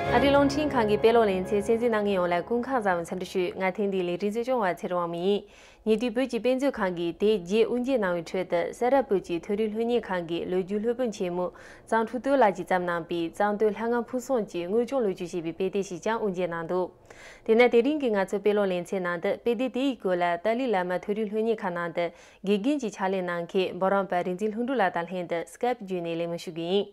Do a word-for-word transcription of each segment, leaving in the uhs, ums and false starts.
ཨ་རིའི་རླུང་འཕྲིན་ཁང་གི་དཔེ་ཀློག་ལེ་ཚན་གསན་གཟིགས་གནང་མཁན་ཡོངས་ལ་སྐུ་ཁམས་བཟང་བའི་འཚམས་འདྲི་ཞུ། ང་ཐེངས་འདིའི་ལས་རིམ་གཙོ་སྐྱོང་བ་ཚེ་རིང་དབང་མོ་ཡིན། ཉེ་དུས་བོད་ཀྱི་དཔེ་མཛོད་ཁང་གིས་དེ་རྗེས་དབུ་འབྱེད་གནང་བའི་ཁྲོད་དུ་ས་རཱ་བོད་ཀྱི་མཐོ་རིམ་སློབ་གཉེར་ཁང་གི་ལོ་རྒྱུས་སློབ་དཔོན་ཆེན་མོ་གཙང་ཕྲུག་སྟོན་ལགས་ཀྱིས་བརྩམས་གནང་པའི་གཙང་སྟོད་ལྷ་ང་ཕུན་སུམ་གྱི་དངོས་བྱུང་ལོ་རྒྱུས་ཞེས་པའི་དཔེ་དེབ་ཞིག་ཀྱང་དབུ་འབྱེད་གནང་འདུག་དེས་ན་དེ་རིང་གི་ང་ཚོའི་དཔེ་ཀློག་ལེ་ཚན་ནང་དུ་དཔེ་དེབ་དེ་ཡི་སྐོར་ལ་ཏཱ་ལའི་བླ་མ་མཐོ་རིམ་སློབ་གཉེར་ཁང་ནང་དུ་དགེ་རྒན་གྱི་ཕྱག་ལས་གནང་མཁན་འབུམ་རམས་པ་རིག་འཛིན་ལྷུན་གྲུབ་ལགས་དང་ལྷན་དུ་སྐའིབ་བརྒྱུད་ནས་གླེང་མོལ་ཞུ་གི་ཡིན།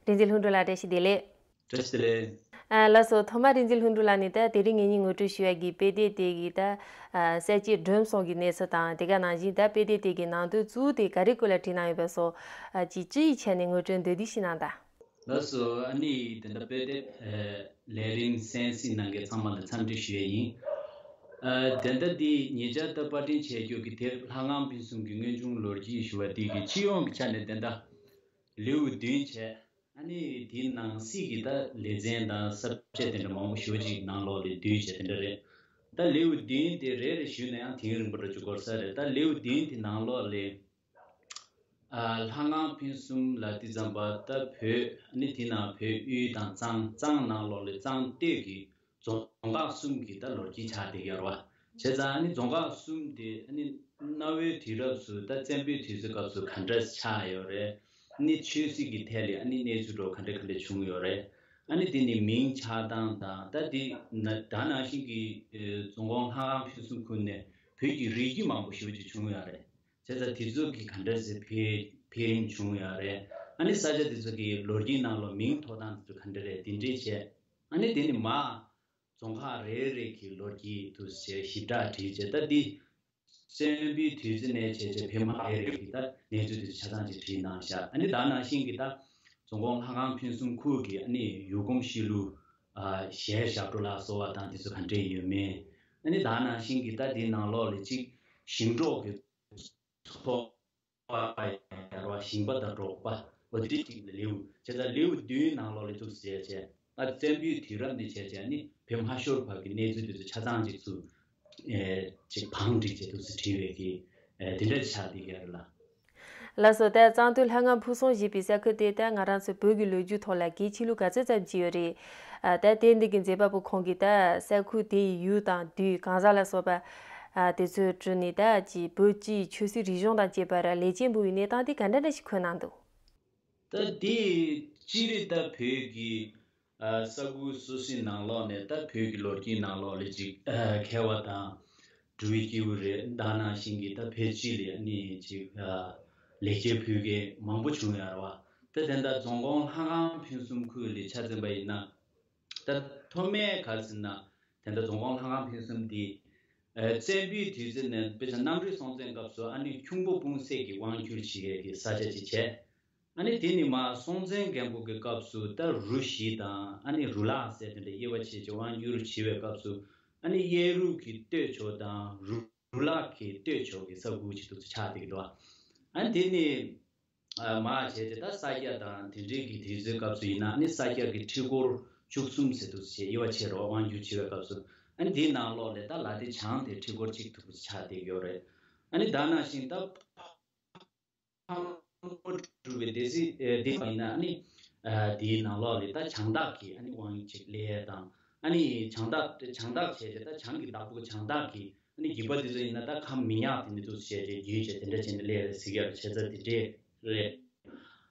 རིག་འཛིན་ལྷུན་གྲུབ་ལགས། བཀྲ་ཤིས་བདེ་ལེགས། བཀྲ་ཤིས་བདེ་ལེགས། ཨ། ལགས་སོ། ཐོག་མར་རིག་འཛིན་ལྷུན་གྲུབ་ལགས་ནས་ད་དེ་རིང་ངེད་གཉིས་ངོ་སྤྲོད་ཞུ་ཡ་གི་དཔེ་དེབ་དེ་གི་ད་ཨ་གསལ་བྱེད་སྒྲོམ་གསུམ་གྱི་གནས་ཚུལ་དང་། དེ་ག་ནང་བཞིན་ད་དཔེ་དེབ་དེ་གི་ནང་དོན་གཙོ་བོ་དེ་ག་རེ་སྐོར་ལ་བྲིས་གནང་ཡོད་པ་སོགས་ཨ་ཅིག་སྤྱི་ཡི་ཆ་ནས་ངོ་སྤྲོད་མདོར་བསྡུས་ཤིག་གནང་དང་། ལགས་སོ། ཨ་ནི་དེ་འདྲ་དཔེ་དེབ་ཨ་ལས་རིམ་གསན་གཟིགས་གནང་མཁན་ཚང་མ་ལ་འཚམས་འདྲི་ཞུ་ཡ་ཡིན། ཨ་དེ་འདྲ་འདི་ཉེ་ཆར་ད་པར་སྐྲུན་བྱས་རྒྱུ་གི་དེབ་ལྷ་ཁང་ཕུན་སུམ་གྱི་དངོས་བྱུང་ལོ་རྒྱུས་ཞུ་བ་འདི་གི་སྤྱི་ཡོངས་ཀྱི་ཆ་ནས་དེ་འདྲ་ལེའུ་བདུན་བྱས། ཨ་ནི་དེའི་ནང་གསེས་ཀྱི་ད་ལེ་ཚན་དང་ས་བཅད་དེ་འདྲ་མང་པོ་ཞེ་པོ་ཅིག་ནང་ལོགས་ལ་བསྡུས་བྱས་དེ་འདྲ་རེད། ད་ལེའུ་བདུན་དེ་རེ་རེ་ཞུས་ན་ཡང་དེང་རིང་པོ་འདྲ་ཅིག་འགོར་ས་རེད། ད་ལེའུ་བདུན་དེ་ནང་ལོགས་ལ་ཨ་ལྷ་ཁང་ཕུན་སུམ་ལ་དེ་ཙམ་པ་ད་བོད་ཨ་ནི་དེ་ནང་བོད་དབུས་དང་གཙང་གཙང་ནང་ལོགས་ལ་གཙང་སྟོད་ཀྱི་རྫོང་ཁག་གསུམ་གྱི་ད་ལོ་རྒྱུས་ཆགས་བསྡད་ཡོད་རེད་བ། བྱས་ཙང་ཨ་ནི་རྫོང་ཁག་གསུམ་དེ་ཨ་ནི་གནའ་བོའི་དུས་རབས་སུ་ད་བཙན་པོའི་དུས་ཚོད་སྐབས་སུ་ག་འདྲ་ཆགས་ཡོད་རེད། ཨ་ནི་ཆོས་སྲིད་ཀྱི་ཐད་ལ་ཨ་ནི་གནས་ཚུལ་འདྲ་བོ་ག་འདྲ་ག་འདྲ་བྱུང་ཡོད་རེད། ཨ་ནི་དེ་ནི་མིང་ཆགས་སྟངས་དང་། ད་དེ་ན་ད་ནང་བཞིན་གྱི་ཨེ་རྫོང་ཁོངས་ལྷ་ཁང་ཕུན་སུམ་ཁུལ་ནས་བོད་ཀྱི་རིགས་རྒྱུད་མང་པོ་ཞེ་པོ་ཅིག་བྱུང་ཡོད་རེད། བྱས་ཙང་དེ་ཚོ་གི་ག་འདྲ་སེ་འཕེལ་འཕེལ་རིམ་བྱུང་ཡོད་རེད། ཨ་ནི་ས་ཆ་དེ་ཚོ་གི་ལོ་རྒྱུས་ནང་ལོགས་མིང་ཐོགས་སྟངས་དེ་ཚོ་ག་འདྲ་རེད། དེ་འདྲས་བྱས། ཨ་ནི་དེ་ནི་མ་རྫོང་ཁག་རེ་རེ་གི་ལོ་རྒྱུས་དུ་བྱས་ཞིབ་ཕྲ་བྲིས་བྱས། ད་འདི་བཙན་པོའི་དུས་ཚོད་ནས་བྱས་བྱས་བོད་དམག་རེ་རེ་གི་ད་གནས་ཚུལ་དེ་ཚོ་ཆ་ཚང་ཅིག་བྲིས་གནང་བཞག་ཨ་ནི་ད་ནང་བཞིན་གྱི་ད་རྫོང་ཁོངས་ལྷ་ཁང་ཕུན་སུམ་ཁུལ་གྱི་ཨ་ནི་ཡུལ་གོམས་གཤིས་ལུགས། ཨ་གཞས་ཞབས་བྲོ་ལ་སོགས་པ་དང་དེ་ཚོ་ག་འདྲས་ཡོད་མེད། ཨ་ནི་ད་ནང་བཞིན་གྱི་ད་འདི་ནང་ལོགས་ལ་གཅིག་ཞིང་འབྲོག་གི་ཚོ་པ་ཡར་བ་ཞིང་པ་དང་འབྲོག་པ་འོ་དེ་འདྲས་ཅིག་ལེའུ་བྱས་ཙང་ལེའུ་བདུན་ནང་ལོགས་ལ་ཐུགས་སུ་བྱས་བྱས། ཨ་བཙན་པོའི་དུས་རབས་འདི་བྱས་བྱས་ནི་བོད་མ་ཤོར་བར་གྱི་གནས་ཚུལ་དེ་ཚོ་ཆ་ཚང་ཅིག་ཚུར་ཨེ་ཅིག་བང་བསྒྲིགས་བྱས་ཐུགས་སུ་བྲིས་པའི་གི་ཨེ་དེ་འདྲ་ཆགས་བསྡད་ཀྱི་ཡོད་རེད་ལ། ལགས་སོ། ད་གཙང་སྟོད་ལྷ་ང་ཕུན་སུམ་ཞེས་པའི་ས་ཁུལ་དེ་ད་ང་རང་ཚོའི་བོད་ཀྱི་ལོ་རྒྱུས་ཐོག་ལ་གལ་ཆེ་ལོས་ག་ཚོད་ཙམ་ཅིག་ཡོད་རེད། ཨ་ད་དེ་འདི་གི་མཛད་པ་པོ་ཁོང་གིས་ད་ས་ཁུལ་དེ་ཡི་ཡུལ་དང་དུས་གང་ཟག་ལ་སོགས་པ་ཨ་དེ་ཚོའི་ཁྲོད་ནས་ད་ཅིག་བོད་སྤྱིའི་ཆོས་སྲིད་རིག་གཞུང་དང་བཅས་པར་ལེགས་སྐྱེས་འབུལ་བའི་གནས་སྟངས་དེ་ག་འདྲ་འདྲ་ཞིག་འཁོད་གནང་འདུག་ད་དེ་སྤྱིར་ད་བོད་ཀྱི་ཨ་ས་ཁུལ་སོ་སོའི་ནང་ལོགས་ནས་ད་བོད་ཀྱི་ལོ་རྒྱུས་ནང་ལོགས་ལ་ཅིག་ཨ་མཁས་པ་དང་འགྲོ་བའི་སྐྱེས་བུ་རེད། ད་ནང་བཞིན་གྱི་ད་བོད་སྤྱི་ལ་ཨ་ནི་ཅིག་ཨ་ལེགས་སྐྱེས་ཕུལ་མཁན་མང་པོ་བྱུང་ཡོད་རེད་བ། ད་དེ་འདྲ་རྫོང་ཁོངས་ལྷ་ཁང་ཕུན་སུམ་ཁུལ་ལ་ཆ་མཚོན་པ་ཡིན་ན། ད་ཐོག་མའི་ག་རེ་ཟེར་ན། དེ་འདྲ་རྫོང་ཁོངས་ལྷ་ཁང་ཕུན་སུམ་འདི་ཨ་བཙན་པོའི་དུས་ཚོད་ནས་དཔེ་ཆ་གནམ་རི་སྲོང་བཙན་སྐབས་སུ་ཨ་ནི་ཁྱུང་པོ་སྤུངས་སད་ཀྱིས་དབང་བསྒྱུར་བྱེད་ཡས་ཀྱི་ས་ཆ་ཅིག་བྱས། ཨ་ནི་དེ་ནི་མ་སྲོང་བཙན་སྒམ་པོ་གི་སྐབས་སུ་ད་རུ་བཞི་དང་ཨ་ནི་རུ་ལག་ཟེར་དེ་འདྲ་དབྱེ་བ་ཕྱེ་བྱས་དབང་བསྒྱུར་བྱེད་པའི་སྐབས་སུ་ཨ་ནི་གཡས་རུ་གི་སྟོད་ཕྱོགས་དང་རུ་རུ་ལག་གི་སྟོད་ཕྱོགས་ཀྱི་ས་ཁུལ་ཅིག་ཏུ་ཆགས་བསྡད་ཀྱི་འདུག་ཨ་ནི་དེ་ནི་ཨ་མ་བྱས་ཏེ་ད་ས་སྐྱ་དང་དེ་འདྲའི་གི་དུས་ཚོད་སྐབས་སུ་ཡིན་ན་ཨ་ནི་ས་སྐྱ་གི་ཁྲི་སྐོར་བཅུ་གསུམ་ཟེར་དུ་བྱས་དབྱེ་བ་ཕྱེ་རོགས་དབང་བསྒྱུར་བྱེད་པའི་སྐབས་སུ་ཨ་ནི་དེའི་ནང་ལོགས་ལས་ད་ལ་དེ་བྱང་དེ་ཁྲི་སྐོར་གཅིག་ཐུབ་པ་ཆགས་བསྡད་ཀྱི་ཡོད་རེད། ཨ་ནི་ད་ནང་བཞིན་ད། ཕག་མོ་གྲུ་པའི་སྡེ་སྲིད་ཨེ་སྡེ་པ་ཡིན་ན་ཨ་ནི་ཨ་དེའི་ནང་ལོགས་ལ་ད་བྱང་བདག་གི་ཨ་ནི་དབང་ཅིག་ལེན་ཡས་དང་། ཨ་ནི་བྱང་བདག་བྱང་བདག་བྱས་ཏེ་ད་བྱང་གི་བདག་པོ་བྱང་བདག་གི་ཨ་ནི་རྒྱུད་པ་དེ་ཚོ་ཡིན་ན་ད་ཁམས་མི་ཉག་དེ་ནི་འདུག་བྱས་ཏེ་རྒྱུད་བྱས་དེ་འདྲ་བྱས་ནས་ལེན་ཡས་ཟེར་གྱི་ཡོད་རེད། བྱས་ཙང་དེ་འདྲས་རེད།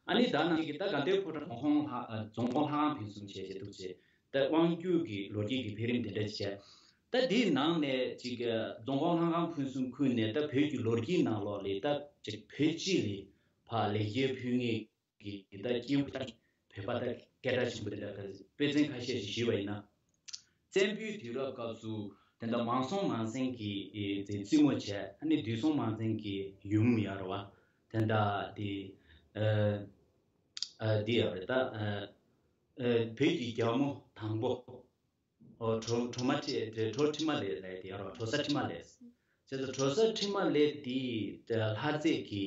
ཨ་ནི་ད་ནང་གི་ད་དགའ་ལྡན་ཕོ་བྲང་རྫོང་ཁོངས་ལྷ་རྫོང་ཁོངས་ལྷ་ཁང་ཕུན་སུམ་བྱས་བྱས་འདུག་བྱས་ད་དབང་བསྒྱུར་གྱི་ལོ་རྒྱུས་ཀྱི་འཕེལ་རིམ་དེ་འདྲ་བྱས། ད་དེའི་ནང་ནས་ཅིག་རྫོང་ཁོངས་ལྷ་ཁང་ཕུན་སུམ་ཁུལ་ནས་ད་བོད་ཀྱི་ལོ་རྒྱུས་ནང་ལོགས་ལ་ད་ཅིག་བོད་སྤྱི་ལ་ཕར་ལེགས་སྐྱེས་ཕུལ་མཁན་གྱི་ད་སྐྱེས་བུ་ད་བོད་པ་ད་སྐད་གྲགས་ཆེན་པོ་དེ་འདྲ་དཔེ་མཚོན་ཁ་ཤས་ཤིག་ཞུས་པ་ཡིན་ན། བཙན་པོའི་དུས་རབས་སྐབས་སུ་དེ་འདྲ་མང་སྲོང་མང་བཙན་གྱི་དེ་བཙུན་མོ་བྱས། ཨ་ནི་བདུད་སྲོང་མང་བཙན་གྱི་ཡུམ་ཡར་བ་དེ་འདྲ་དེ་ཨ་ཨ་དེ་ཡང་རེད། ད་ཨ་ཨ་བོད་ཀྱི་རྒྱལ་མོ་དང་པོ། ཨོ་གྲོ་གྲོ་མ་ཁྲི་དེ་གྲོ་ཁྲི་མ་ལས་ལས་དེ་ཡར་བ་གྲོ་ས་ཁྲི་མ་ལས། བྱས་ཙང་གྲོ་ས་ཁྲི་མ་ལས་དེ་ལྷ་རྫས་ཀྱི་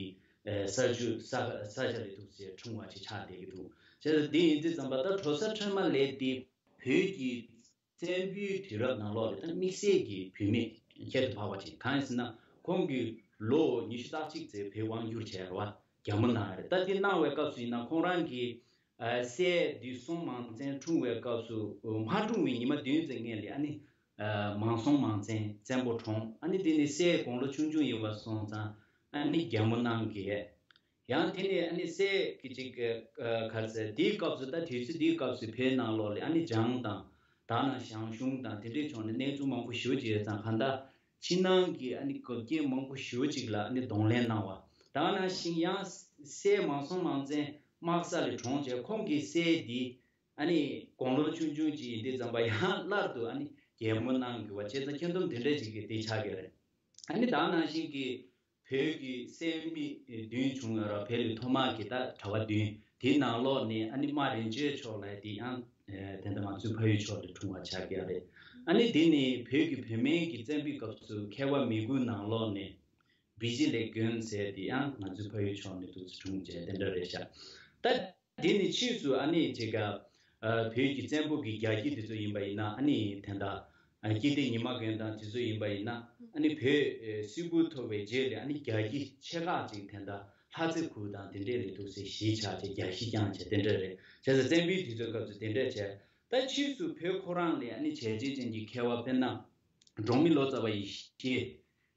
ས་ཆུ་ས་ས་ཆ་ལས་ཐུགས་སེ་འཁྲུངས་པ་ཅིག་ཆགས་བསྡད་ཀྱི་འདུག་བྱས་ཙང་དེ་ཡིན་དུས་ཙམ་པ་ད་གྲོ་ས་ཁྲི་མ་ལས་དེ་བོད་ཀྱི་བཙན་པོའི་དུས་རབས་ནང་ལོགས་ལ་ད་དམིགས་བསལ་གྱི་བུད་མེད་ཁྱད་དུ་འཕགས་པ་ཅིག་གང་ཡིན་ཟེར་ན་ཁོང་གིས་ལོ་ཉི་ཤུ་རྩ་གཅིག་ཙམ་བོད་དབང་བསྒྱུར་བྱས་རེད་བ། རྒྱ་མོ་གནང་ཡ་རེད། ད་དེ་གནང་བའི་སྐབས་སུ་ཡིན་ན་ཁོང་རང་གིས་ ཨ་སྲས་འདི་སྲོང་མང་བཙན་འཁྲུངས་པའི་སྐབས་སུ་མ་འཁྲུངས་པའི་ཉི་མ་བདུན་ཙམ་སྔོན་ལ་ཨ་ནི་ཨ་མང་སྲོང་མང་བཙན་བཙན་པོ་གྲོངས། ཨ་ནི་དེ་ནི་སྲས་དགུང་ལོ་ཆུང་ཆུང་ཡིན་པ་སོང་ཙང་ཨ་ནི་རྒྱལ་མོ་གནང་གི། ཡང་དེ་ནས་ཨ་ནི་སྲས་ཀྱི་ཅིག་ག་རེ་ཟེར་དེའི་སྐབས་སུ་ད་དུས་ཚོད་དེའི་སྐབས་སུ་བོད་ནང་ལོགས་ལ་ཨ་ནི་འཇང་དང་ད་ནང་ཞང་ཞུང་དང་དེ་འདྲའི་ཕྱོགས་ནས་གནས་ཚུལ་མང་པོ་ཞེ་པོ་ཅིག་ཡོད་ཙང་གང་ལྟར། ཕྱི་ནང་གི་ཨ་ནི་འགོག་རྐྱེན་མང་པོ་ཞེ་པོ་ཅིག་ལ་ཨ་ནི་གདོང་ལེན་གནང་བ། ད་ག་ནང་བཞིན་ཡང་སྲས་མང་སྲོང་མང་བཙན་དམག་ས་ལས་གྲོངས་བྱས། ཁོང་གི་སྲས་འདི་ཨ་ནི་དགུང་ལོ་ཆུང་ཆུང་ཅིག་ཡིན་དུས་ཙམ་པ་ཡང་སླར་དུ་ཨ་ནི་རྒྱལ་མོ་གནང་དགོས་པ་བྱས་ཙང་ཁྱོན་བསྡོམས་དེ་འདྲ་ཅིག་གི་དེ་ཆགས་ཀྱི་རེད། ཨ་ནི་ད་ག་ནང་བཞིན་གྱི་བོད་ཀྱི་སྲས་མི་བདུན་བྱུང་ཡོད་ར། བོད་ལ་ཐོག་མ་གི་ད་གྲྭ་པ་བདུན་དེའི་ནང་ལོགས་ནས་ཨ་ནི་རྨ་རིན་ཆེན་མཆོག་ལ་དེ་ཡང་དེ་འདྲ་ང་ཚོའི་ཕ་ཡུལ་ཕྱོགས་ལ་འཁྲུངས་པ་ཆགས་ཀྱི་རེད། ཨ་ནི་དེ་ནི་བོད་ཀྱི་བོད་སྨན་གྱི་བཙན་པོའི་སྐབས་སུ་མཁས་པ་མི་དགུའི་ནང་ལོགས་ནས་བི་ཇི་ལེགས་མགོན་ཟེར་དེ་ཡང་ང་ཚོའི་ཕ་ཡུལ་ཕྱོགས་ནས་འདུག་སེ་འཁྲུངས་བྱས་དེ་འདྲ་རེད་ཤག་ད་དེ་ནི་ཕྱིས་སུ་ཨ་ནི་ཅིག་ག་བོད་ཀྱི་བཙན་པོ་གི་རྒྱལ་རྒྱུད་དེ་ཚོ་ཡིན་པ་ཡིན་ན། ཨ་ནི་དེ་འདྲ་སྐྱིད་ལྡེ་ཉི་མ་མགོན་དང་དེ་ཚོ་ཡིན་པ་ཡིན་ན། ཨ་ནི་བོད་སིལ་བུར་ཐོར་བའི་རྗེས་ལ་ཨ་ནི་རྒྱལ་རྒྱུད་ཆེ་ཁག་ཅིག་དེ་འདྲ་ལྷ་རྩེ་ཁུལ་དང་དེ་འདྲས་ལ་འདུག་སེ་གཞིས་ཆགས་བྱས་རྒྱལ་གཞིས་བསྐྱངས་བྱས་དེ་འདྲ་རེད། བྱས་ཙང་བཙན་པོའི་དུས་ཚོད་སྐབས་སུ་དེ་འདྲས་བྱས། ད་ཕྱིས་སུ་བོད་ཁོ་རང་ལ་ཨ་ནི་བྱས་རྗེས་ཅན་གྱི་མཁས་པ་དཔེར་ན་འབྲོག་མི་ལོ་ཙཱ་བ་ཡེ་ཤེས་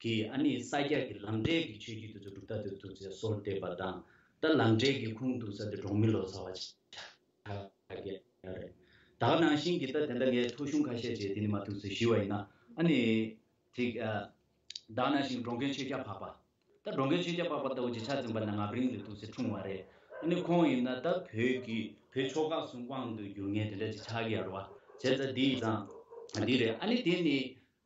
ཀྱིས་ཨ་ནི་ས་སྐྱ་གི་ལམ་འབྲས་ཀྱི་ཆོས་བརྒྱུད་དེ་ཚོ་གྲུབ་མཐའ་དེ་ཚོ་ཚོས་སྲོལ་བཏོད་པ་དང་། ད་ལམ་འབྲས་ཀྱི་ཁུངས་གཏུགས་ས་དེ་འབྲོག་མི་ལོ་ཙཱ་བ་ཆགས་ཀྱི་རེད། ད་ག་ནང་བཞིན་གྱི་ད་དེ་འདྲ་ངས་ཐོ་གཞུང་ཁ་ཤས་ཅིག་དེ་ནི་མ་ཐུག་ཚེ་ཞུས་པ་ཡིན་ན། ཨ་ནི་ཅིག་ཨ་ད་ག་ནང་བཞིན་འགྲོ་མགོན་ཆོས་རྒྱལ་འཕགས་པ། ད་འགྲོ་མགོན་ཆོས་རྒྱལ་འཕགས་པ་ལྟ་བུ་ཅིག་ཆ་འཛིན་པ་ན་ང་བརིང་ལ་འདུག་སེ་འཁྲུངས་པ་རེད། ཨ་ནི་ཁོང་ཡིན་ན་ད་བོད་ཀྱི་བོད་ཆོལ་ཁ་གསུམ་དབང་དུ་བསྒྱུར་མཁན་དེ་འདྲ་ཅིག་ཆགས་ཀྱི་ཡོད་རེད་བ། བྱས་ཙང་འདི་ཙང་འདི་རེད། ཨ་ནི་དེ་ནི་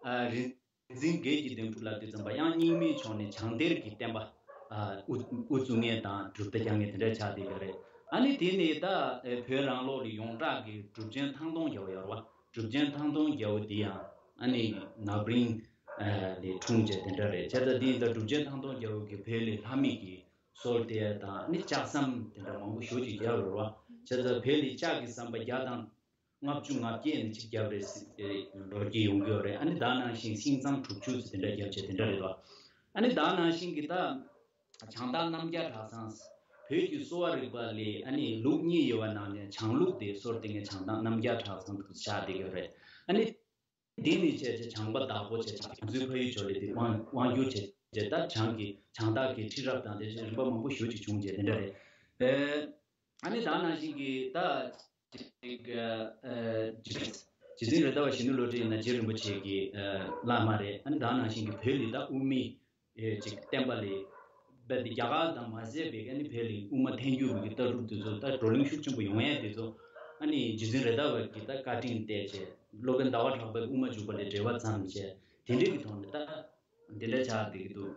ཨ་རིག་འཛིན་དགེ་བའི་བདུན་ཕྲག་ལ་དུས་ཙམ་པ་ཡང་རྙིང་མའི་ཕྱོགས་ནས་བྱང་གཏེར་གྱི་བསྟན་པ་ཨ་དབུ་དབུ་བཙུགས་མཁན་དང་གྲུབ་མཐའ་རྒྱག་མཁན་དེ་འདྲ་ཆགས་བསྡད་ཡོད་རེད། ཨ་ནི་དེ་ནི་ད་ཨེ་བོད་རང་ལོགས་ལ་ཡོངས་གྲགས་ཀྱི་གྲུབ་ཆེན་ཐང་སྟོང་རྒྱལ་པོ་ཡོད་རེད་བ། གྲུབ་ཆེན་ཐང་སྟོང་རྒྱལ་པོ་འདི་ཡང་ཨ་ནི་ང་བརིང་ཨ་ལས་འཁྲུངས་བྱས་དེ་འདྲ་རེད། བྱས་ཙང་འདི་ཡིན་ད་གྲུབ་ཆེན་ཐང་སྟོང་རྒྱལ་པོ་གིས་བོད་ལ་ལྷ་མི་གི་སྲོལ་གཏོད་དང་ཨ་ནི་ལྕགས་ཟམ་དེ་འདྲ་མང་པོ་ཞེ་པོ་ཅིག་བརྒྱབ་ཡོད་རེད་བ། བྱས་ཙང་བོད་ལ་ལྕགས་ཀྱི་ཟམ་པ་བརྒྱ་དང་ལྔ་བཅུ་ང་བརྒྱད་ནས་ཅིག་བརྒྱབ་རེད་ཟེར་ལོ་རྒྱུས་ཡོང་གི་ཡོད་རེད། ཨ་ནི་ད་ནང་བཞིན་ཤིང་ཚང་དྲུག་ཅུ་ཟེར་དེ་འདྲ་བརྒྱབ་བྱས་དེ་འདྲ་རེད་བ། ཨ་ནི་ད་ནང་བཞིན་གྱི་ད་བྱང་སྟག་རྣམ་རྒྱལ་གྲྭ་ཚང་། བོད་ཀྱི་གསོ་བ་རིག་པ་ལས་ཨ་ནི་ལུགས་གཉིས་ཡོད་པ་ནང་ནས་བྱང་ལུགས་དེ་སྲོལ་གཏོད་མཁན་བྱང་སྟག་རྣམ་རྒྱལ་གྲྭ་ཚང་དུ་ཆགས་བསྡད་ཀྱི་ཡོད་རེད། ཨ་ནི་འདི་ནི་བྱས་བྱས་བྱང་པ་བདག་པོ་བྱས་བྱས་ང་ཚོའི་ཕ་ཡུལ་ཕྱོགས་ལ་དེ་དབང་དབང་བསྒྱུར་བྱས་བྱས་ད་བྱང་གི་བྱང་སྟག་གི་ཁྲི་རབས་དང་དེ་བཞིན་རིམ་པ་མང་པོ་ཞེ་པོ་ཅིག་བྱུང་བྱས་དེ་འདྲ་རེད། ཨེ། ཨ་ནི་ད་ནང་བཞིན་གྱི་ད་ཅིག་ཨ་རྗེ་རྗེ་བཙུན་རེད་མདའ་བ་གཞོན་ནུ་བློ་གྲོས་ཡིན་ན་རྗེ་རིན་པོ་ཆེ་གི་ཨ་བླ་མ་རེད། ཨ་ནི་ད་ནང་བཞིན་གྱི་བོད་ལ་ད་དབུ་མའི་ཨེ་ཅིག་བསྟན་པ་ལ་རྦད་དེ་རྒྱ་གར་དང་མ་ཟད་པའི་ཨ་ནི་བོད་ལ་དབུ་མ་ཐལ་འགྱུར་བའི་ལྟ་གྲུབ་དེ་ཚོ་ད་བགྲོ་གླེང་ཤུགས་ཆེན་པོ་ཡོང་ཡས་དེ་ཚོ་ཨ་ནི་རྗེ་བཙུན་རེད་མདའ་བ་གིས་ད་བཀའ་དྲིན་གཏད་བྱས། སློབ་དཔོན་ཟླ་བ་གྲགས་པས་དབུ་མ་འཇུག་པ་ལ་འབྲེལ་བ་བརྩམས་བྱས་དེ་འདྲའི་གི་ཐོག་ནས་ད། འདི་འདྲ་ཆགས་བསྡད་ཀྱི་འདུག་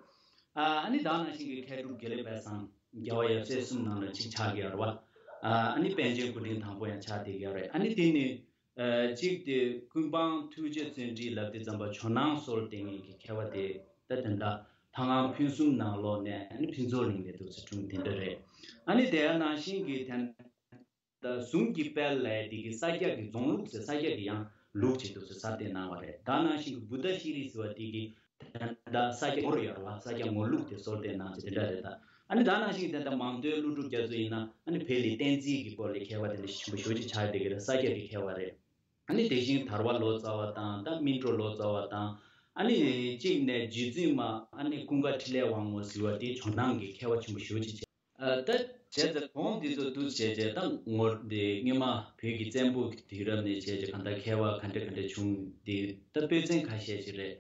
ཨ་ནི་ད་ནང་བཞིན་གྱི་མཁས་གྲུབ་དགེ་ལེགས་དཔལ་བཟང་རྒྱལ་བ་ཡབ་སྲས་གསུམ་ནང་ལ་གཅིག་ཆགས་ཀྱི་ཡོད་རེད་བ། ཨ་ནི་པཎ་ཆེན་སྐུ་ཕྲེང་དང་པོ་ཡང་ཆགས་བསྡད་ཀྱི་ཡོད་རེད། ཨ་ནི་དེ་ནི་ཨ་གཅིག་དེ་ཀུན་སྤངས་ཐུགས་རྗེ་བརྩོན་འགྲུས་ལབ་དུས་ཙམ་པ་ཇོ་ནང་སྲོལ་བསྟན་མཁན་གྱི་མཁས་པ་དེ་ད་དེ་འདྲ་ལྷ་ཁང་ཕུན་སུམ་ནང་ལོགས་ནས་ཨ་ནི་ཕུན་ཚོགས་གླིང་ལ་འདུག་སེ་འཁྲུངས་དེ་འདྲ་རེད། ཨ་ནི་དེ་ནང་བཞིན་གྱི་དེ། ད་གཟུངས་ཀྱི་དཔལ་ལས་དེ་གི་ས་སྐྱ་གི་རྫོང་ལུགས་ཟེར་ས་སྐྱ་གི་ཡང་ལུགས་ཅིག་འདུག་ཟེར་ས་བསྟན་གནང་བ་རེད། ད་ནང་བཞིན་གྱི་བུདྡྷ་ཤྲཱི་ཟེར་བ་དེ་གི་ད་ས་སྐྱ་ངོར་ཡོད་རེད་བ། ས་སྐྱ་ངོར་ལུགས་དེ་སྲོལ་བསྟན་གནང་ཅིག་དེ་འདྲ་རེད། ད་ཨ་ནི་ད་ནང་བཞིན་གྱི་དེ་ད་མང་སྟོན་ཀླུ་སྒྲུབ་རྒྱ་མཚོ་ཡིན་ན་ཨ་ནི་བོད་ལ་བསྟན་རྩིས་ཀྱི་སྐོར་ལ་མཁས་པ་དེ་འདྲ་ཞིག་ཆེན་པོ་ཞེ་པོ་ཅིག་ཆགས་བསྡད་ཀྱི་རེད། ས་སྐྱ་གི་མཁས་པ་རེད། ཨ་ནི་དེ་བཞིན་དར་བ་ལོ་ཙཱ་བ་དང་ད་སྨིན་གྲོལ་ལོ་ཙཱ་བ་དང་། ཨ་ནི་གཅིག་ནས་རྗེ་བཙུན་མ་ཨ་ནི་ཀུན་དགའ་འཕྲིན་ལས་དབང་མོ་ཟེར་བ་དེ་ཇོ་ནང་གི་མཁས་པ་ཆེན་པོ་ཞེ་པོ་ཅིག་བྱས། ཨ་ད་བྱས་ཙང་གོང་འདི་ཚོ་འདུག་བྱས་བྱས་ད་ངོ་འདི་སྔོན་མ་བོད་ཀྱི་བཙན་པོ་གི་དུས་རབས་ནས་བྱས་བྱས་གང་ལྟར་མཁས་པ་ག་འདྲ་ག་འདྲ་བྱུང་འདི་ད་དཔེ་མཚོན་ཁ་ཤས་ཅིག་རེད།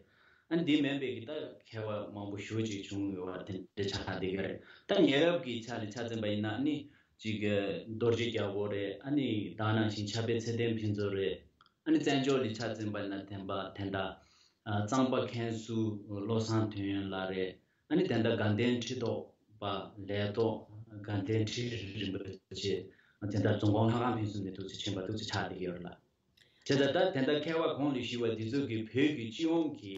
ཨ་འདི་མིན་པའི་གི་ད་མཁས་པ་མང་པོ་ཞེ་པོ་ཅིག་བྱུང་ཡོད་པ་དེ་འདྲ་ཆགས་བསྡད་ཀྱི་རེད། ད་ཉེ་རབས་ཀྱི་ཆ་ནས་ཆ་འཛིན་པ་ཡིན་ན་ཨ་ནི་གཅིག་རྡོ་རྗེ་རྒྱལ་པོ་རེད། ཨ་ནི་ད་ནང་བཞིན་ཕྱྭ་པའི་ཚེ་བརྟན་ཕུན་ཚོགས་རེད། ཨ་ནི་བཙན་བྱོལ་ལ་ཆ་འཛིན་པ་ཡིན་ན་དེ་འདྲ་ཨ་གཙང་པ་མཁན་ཟུར་བློ་བཟང་དོན་ཡོད་ལགས་རེད། ཨ་ནི་དེ་འདྲ་དགའ་ལྡན་ཁྲི་ཐོག་པ་ལས་ཐོག་དགའ་ལྡན་ཁྲི་རིན་པོ་ཆེ། དེ་འདྲ་རྫོང་ཁོངས་ལྷ་ཁང་ཕུན་སུམ་ནས་འདུག་སེ་ཕྱིན་པ་འདུག་སེ་ཆགས་བསྡད་ཀྱི་ཡོད་རེད་ལགས། བྱས་ཙང་ད་དེ་འདྲ་མཁས་པ་གོང་ལ་ཞུས་པ་འདི་ཚོ་གིས་བོད་ཀྱི་སྤྱི་ཡོངས་ཀྱི་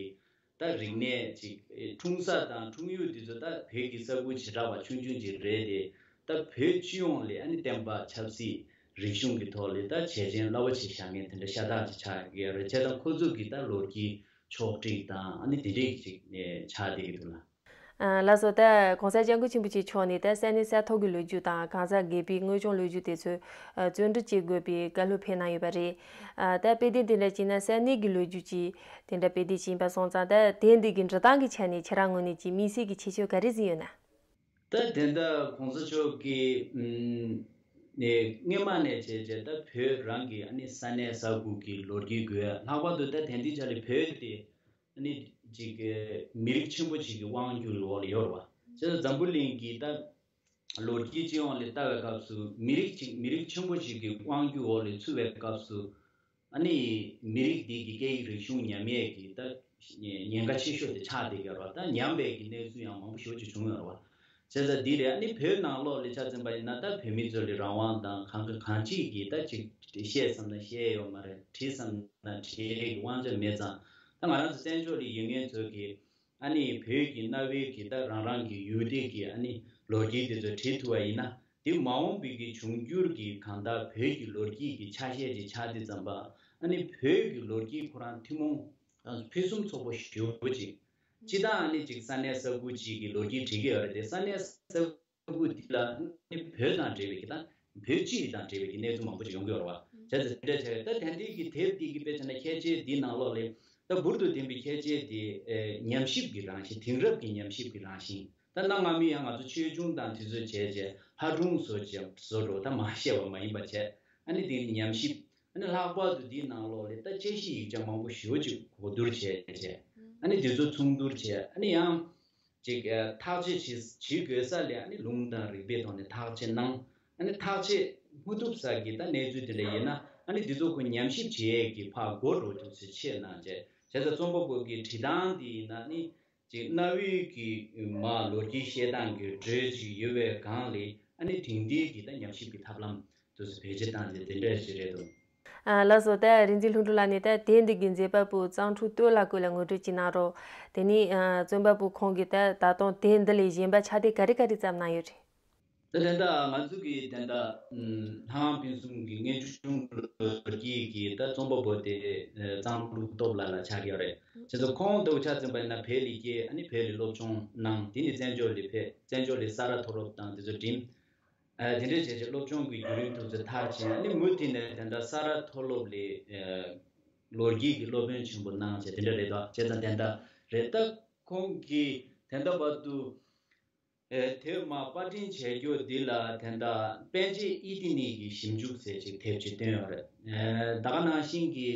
ད་རིག་གནས་ཅིག་འཁྲུངས་ས་དང་འཁྲུངས་ཡུལ་འདི་ཚོ་ད་བོད་ཀྱི་ས་ཁུལ་བྱེ་བྲག་པ་ཆུང་ཆུང་ཅིག་རེད་དེ། ད་བོད་སྤྱི་ཡོངས་ལ་ཨ་ནི་བསྟན་པ་ཆབ་སྲིད་རིག་གཞུང་གི་ཐོག་ལ་ད་བྱས་རྗེས་རླབས་པོ་ཆེ་བཞག་མཁན་དེ་འདྲ་ཤ་སྟག་ཅིག་ཆགས་ཡོད་རེད། བྱས་ཙང་ཁོ་ཚོ་གི་ད་ལོ་རྒྱུས་ཕྱོགས་བསྒྲིགས་དང་ཨ་ནི་དེ་འདྲས་ཅིག་ཆགས་བསྡད་ཀྱི་འདུག་ལགས། ཨ། ལགས་སོ། ད་༸གོང་ས་༸སྐྱབས་མགོན་ཆེན་པོ་མཆོག་ནས་ད་ས་གནས་ས་ཐོག་གི་ལོ་རྒྱུས་དང་གང་ཟག་སྒེར་པའི་དངོས་བྱུང་ལོ་རྒྱུས་དེ་ཚོ་ཨ་བརྩོན་འགྲུས་བྱེད་དགོས་པའི་བཀའ་སློབ་ཕེབས་གནང་ཡོད་པ་རེད། ཨ། ད་དཔེ་དེབ་དེ་འདྲ་བྱས་ན་ས་གནས་ཀྱི་ལོ་རྒྱུས་ཀྱི་དེ་འདྲ་དཔེ་དེབ་ཅིག་ཡིན་པ་སོང་ཙང་། ད་དེབ་འདི་གི་འབྲི་སྟངས་ཀྱི་ཆ་ནས་ཁྱེད་རང་ངོས་ནས་ཀྱི་དམིགས་བསལ་གྱི་ཁྱད་ཆོས་ག་རེ་གཟིགས་ཡོད་ན། ད་དེ་འདྲ་༸གོང་ས་མཆོག་གིས་ཨམ་ནས་སྔོན་མ་ནས་བྱས་བྱས་ད་བོད་རང་གི་ཨ་ནི་ས་གནས་ས་ཁུལ་གྱི་ལོ་རྒྱུས་དགོས། ལྷག་པར་དུ་ད་དེང་དུས་ཆ་ལ་བོད་དེ་ཨ་ནི་ཅིག་མི་རིགས་ཆེན་པོ་ཅིག་གི་དབང་སྒྱུར་འོག་ལ་ཡོད་རེད་བ། བྱས་ཙང་འཛམ་བུ་གླིང་གི་ད་ལོ་རྒྱུས་སྤྱི་ཡོངས་ལ་ལྟ་བའི་སྐབས་སུ་མི་རིགས་ཅིག་མི་རིགས་ཆེན་པོ་ཞིག་གི་དབང་སྒྱུར་འོག་ལ་ཚུད་པའི་སྐབས་སུ། ཨ་ནི་མི་རིགས་འདི་གི་སྐད་ཡིག་རིག་གཞུང་ཉམས་ཡས་ཀྱི་ད་ཉེན་ཁ་ཆེ་ཤོས་དེ་ཆགས་བསྡད་ཀྱི་ཡོད་རེད་བ། ད་ཉམས་པའི་གི་གནས་ཚུལ་ཡང་མང་པོ་ཞེ་པོ་ཅིག་བྱུང་ཡོད་རེད་བ། བྱས་ཙང་འདི་རེད། ཨ་ནི་བོད་ནང་ལོགས་ལ་ཆ་མཚོན་པ་ཡིན་ན་ད་བོད་མི་ཚོ་ལ་རང་དབང་དང་གང་ག་གང་ཅིག་གི་ད་ཅིག་བཤད་བསམ་ན་བཤད་ཡོད་མ་རེད། བྲིས་བསམ་ན་བྲིས་ཀྱི་དབང་ཆ་མེད་ཙང་། ད་ང་རང་ཚོ་བཙན་བྱོལ་ལ་ཡོད་མཁན་ཚོ་གི་ཨ་ནི་བོད་ཀྱི་གནའ་བོའི་གི་ད་རང་རང་གི་ཡུལ་སྡེ་གི་ཨ་ནི་ལོ་རྒྱུས་དེ་ཚོ་བྲིས་ཐུབ་པ་ཡིན་ན། དེ་མ་འོངས་པའི་གི་འབྱུང་འགྱུར་གྱི་གང་ལྟར་བོད་ཀྱི་ལོ་རྒྱུས་ཀྱི་ཆ་ཤས་ཅིག་ཆགས་དུས་ཙམ་པ། ཨ་ནི་བོད་ཀྱི་ལོ་རྒྱུས་ཁོ་རང་ཐུན་མོང་ཕུན་སུམ་ཚོགས་པོ་ཞེ་པོ་ཅིག་སྤྱིར་བཏང་ཨ་ནི་ཅིག་ས་གནས་ས་ཁུལ་ཅིག་གི་ལོ་རྒྱུས་འབྲི་གི་ཡོད་རེད་དེ། ས་གནས་ས་ཁུལ་འདི་ལ་ཨ་ནི་བོད་དང་འབྲེལ་བའི་གི་ད་བོད་སྤྱི་དང་འབྲེལ་བའི་གི་གནས་ཚུལ་མང་པོ་ཅིག་ཡོང་གི་ཡོད་རེད་བ། བྱས་ཙང་དེ་འདྲ་བྱས། ད་དེང་དུས་ཀྱི་དེབ་འདི་གི་དཔེ་བྱས་ན་ཁྱད་ཆོས་འདི་ནང་ལོགས་ལ་ད་འབུར་དུ་ཐོན་པའི་ཁྱད་ཆོས་འདི་ཨེ་ཉམས་ཞིབ་ཀྱི་རང་བཞིན། དེང་རབས་ཀྱི་ཉམས་ཞིབ་ཀྱི་རང་བཞིན། ད་གནའ་སྔ་མོའི་ཡང་ང་ཚོ་ཆོས་འབྱུང་དང་དེ་ཚོ་བྱས་བྱས་ལྷ་སྒྲུང་བཟོ་བྱས་བཟོ་འགྲོ། ད་མ་བཤད་པ་མ་ཡིན་པ་བྱས། ཨ་ནི་དེ་ཉམས་ཞིབ། ཨ་ནི་ལྷག་པར་དུ་འདིའི་ནང་ལོགས་ལ་ད་དཔྱད་གཞི་ཡིག་ཆ་མང་པོ་ཞེ་པོ་ཅིག་གོ་བསྡུར་བྱས་བྱས། ཨ་ནི་དེ་ཚོ་ཚོགས་བསྡུར་བྱས། ཨ་ནི་ཡང་ཅིག་ཨ་ཐག་གཅོད་བྱེད་བྱེད་དགོས་ས་ལ་ཨ་ནི་ལུང་དང་རིགས་པའི་ཐོག་ནས་ཐག་གཅོད་གནང་། ཨ་ནི་ཐག་གཅོད་མ་ཐུབ་ས་གི་ད་གནས་ཚུལ་དེ་འདྲ་ཡིན་ན། ཨ་ནི་འདི་ཚོ་ཁོ་ཉམས་ཞིབ་བྱེད་ཡས་ཀྱི་ཕར་འགོ་འགྲོ་ཐུབ་ཚུལ་ཆེད་གནང་བྱས། བྱས་ཙང་རྩོམ་པ་པོ་གི་བྲིས་སྟངས་འདི་ཡིན་ན་ནི་ཅིག་གནའ་བོའི་གི་མར་ལོ་རྒྱུས་བཤད་སྟངས་ཀྱི་འགྲོས་ཅིག་ཡོད་པའི་སྒང་ལ། ཨ་ནི་དེང་དུས་ཀྱི་ད་ཉམས་ཞིབ་ཀྱི་ཐབས་ལམ་དེ་ཚོ་བེད་སྤྱོད་བཏང་བྱས་དེ་འདྲ་ཞིག་རེད་འདུག་ཨ། ལགས་སོ། ད་རིག་འཛིན་ལྷུན་གྲུབ་ལགས་ནས་ད་དེབ་འདི་གི་མཛད་པ་པོ་གཙང་ཕྲུག་སྟོད་ལགས་སྐོར་ལ་ངོ་སྤྲོད་ཅིག་གནང་རོགས། དེ་ནས་ཨ་རྩོམ་པ་པོ་ཁོང་གིས་ད་ད་དུང་དེབ་འདི་ལས་གཞན་པ་ཕྱག་དེབ་ག་རེ་ག་རེ་བརྩམས་གནང་ཡོད་རེད། ད་དེ་འདྲ་ང་ཚོ་གི་དེ་འདྲ་ཨམ་ལྷ་ཁང་ཕུན་སུམ་གྱི་སྔོན་བྱུང་ལོ་རྒྱུས་ཀྱི་ད་རྩོམ་པ་པོ་དེ་ཨ་གཙང་ཕྲུག་སྟོད་ལགས་ལ་ཆགས་ཀྱི་ཡོད་རེད། བྱས་ཙང་ཁོང་དེ་ཆ་མཚོན་པ་ཡིན་ན་བོད་ལ་སྐྱེས། ཨ་ནི་བོད་ལ་སློབ་སྦྱོང་གནང་། དེ་ནས་བཙན་བྱོལ་ལ་ཕེབས། བཙན་བྱོལ་ལ་ས་རཱ་མཐོ་སློབ་དང་དེ་ཚོ་འགྲིམས། ཨ་དེ་འདྲ་བྱས་བྱས་སློབ་སྦྱོང་གི་བརྒྱུད་རིམ་ཐུགས་ཚོད་མཐར་ཕྱིན། ཨ་ནི་མུ་མཐུད་ནས་དེ་འདྲ་ས་རཱ་མཐོ་སློབ་ལ་ཨ་ལོ་རྒྱུས་ཀྱི་སློབ་དཔོན་ཆེན་པོ་གནང་བྱས་དེ་འདྲ་རེད་དོ། བྱས་ཙང་དེ་འདྲ་རེད། ད་ཁོང་གིས་དེ་འདྲ་བར་དུ་ཨ་དེབ་མར་པར་སྐྲུན་བྱས་རྒྱུ་འདི་ལ་དེ་འདྲ་པཎ་ཆེན་ཨི་ཏི་ནི་གི་ཞིབ་འཇུག་ཟེར་ཅིག་དེབ་ཅིག་བཏོན་ཡོད་རེད། ཨ་ད་ག་ནང་བཞིན་གྱི་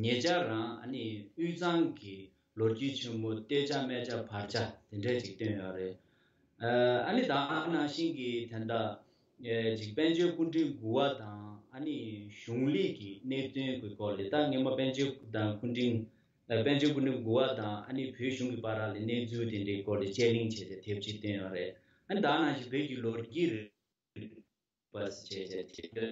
ཉེ་ཆར་རང་ཨ་ནི་དབུས་གཙང་གི་ལོ་རྒྱུས་ཆེན་མོ་སྟོད་ཆ་སྨད་ཆ་བར་ཆ་དེ་འདྲས་ཅིག་བཏོན་ཡོད་རེད། ཨ་ཨ་ནི་ད་ག་ནང་བཞིན་གྱི་དེ་འདྲ་ཨེ་ཅིག་པཎ་ཆེན་སྐུ་ཕྲེང་དགུ་པ་དང་ཨ་ནི་གཞུང་ལས་ཀྱི་གནད་དོན་གྱི་སྐོར་ལ། ད་སྔོན་མ་པཎ་ཆེན་དང་སྐུ་ཕྲེང་ཨ་པཎ་ཆེན་སྐུ་ཕྲེང་དགུ་པ་དང་ཨ་ནི་བོད་གཞུང་གི་བར་ལ་གནས་ཚུལ་དེ་འདྲའི་སྐོར་ལ་དཔྱད་གླེང་བྱས་ཏེ་དེབ་ཅིག་བཏོན་ཡོད་རེད། ཨ་ནི་ད་ག་ནང་བཞིན་བོད་ཀྱི་ལོ་རྒྱུས་རིག་པ་ཟེར་བྱས་བྱས་དེ་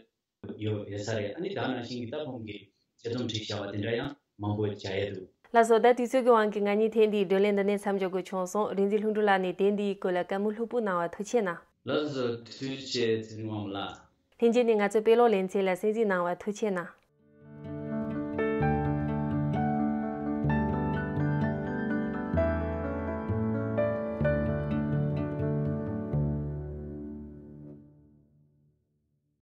ཡོད་ཡོད་ས་རེད། ཨ་ནི་ད་ག་ནང་བཞིན་གྱི་ད་ཁོང་གིས་དཔྱད་རྩོམ་བྲིས་བཞག་པ་དེ་འདྲ་ཡང་མང་པོ་མཇལ་ཡས་འདུག་ལགས་སོ། ད་དུས་ཚོད་ཀྱི་དབང་གིས་ང་གཉིས་ཐེངས་འདིའི་བགྲོ་གླེང་འདི་ནས་མཚམས་འཇོག་དགོས་བྱུང་སོང་། རིག་འཛིན་ལྷུན་གྲུབ་ལགས་ནས་དེབ་འདིའི་སྐོར་ལ་བཀའ་མོལ་ལྷུག་པོ་གནང་བར་ཐུགས་རྗེ་གནང་། ལགས་སོ། ཐུགས་རྗེ་ཆེ་ཚེ་རིང་དབང་མོ་ལགས། ལྷན་རྒྱས་ནས་ང་ཚོའི་དཔེ་ཀློག་ལེ་ཚན་ལ་གསན་གཟིགས་གནང་བར་ཐུགས་རྗེ་གནང་།